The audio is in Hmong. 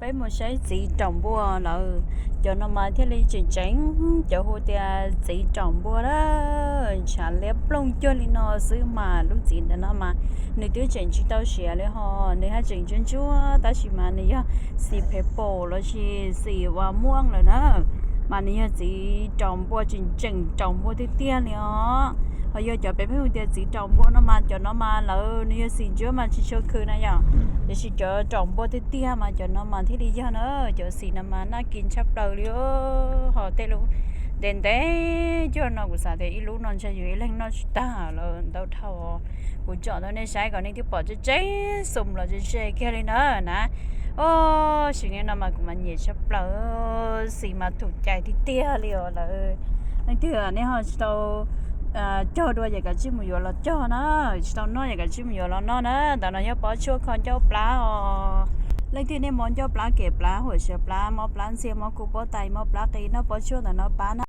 Peb mus saib txiv raum npua lawm. Cov no mas thiaj li tseem tseem, cov hu tias txiv raum npua na. Ntshav liab ploog cuag li no xwb mas lub txiv ntawm no mas nws twb tseem tsis tau siav li ho, nws haj tseem ntsuab ntsuab tab sis mas nws yog xim phev paum los sis xim uas muaj lawm na. Mas nws yog txiv raum npua tseem tseem raum npua tiag tiag li os. Ho yog cov peb pheej hu tias txiv raum npua no mas cov no mas lawv nws yog xim ntsuab mas tsis tshua khw na yom. Tiam sis cov raum npua tiag tiag mas cov no mas thiaj li yog na. Cov xim no mas naj kis tshaj plaws li. Ho tej lub ntev ntev cuag no kuv xav tias ib lub no ntshe yus ib leeg noj tsis tag lawm ntau dhau. Kuv tsom rau nej saib kom nej thiaj pom tseeb tseeb xum los ze ze kiag li na na. Os, sim neej no mas kuv mas nyiam tshaj plaws, xim mas thum cai tiag tiag li os lawm. Leej twg nej ho tsis tau cog dua ces kav tsij mus yuav los cog na, tsis tau noj ces kav tsij mus yuav los noj na. Ntawm no yog pob tshuaj kho ncauj plab os. Leej twg nej mob ncauj plab, kem plab, huam siav plab, mob plab ntxhias, mob kub pob tais, mob plab qis, noj pob tshuaj ntawm no pab na.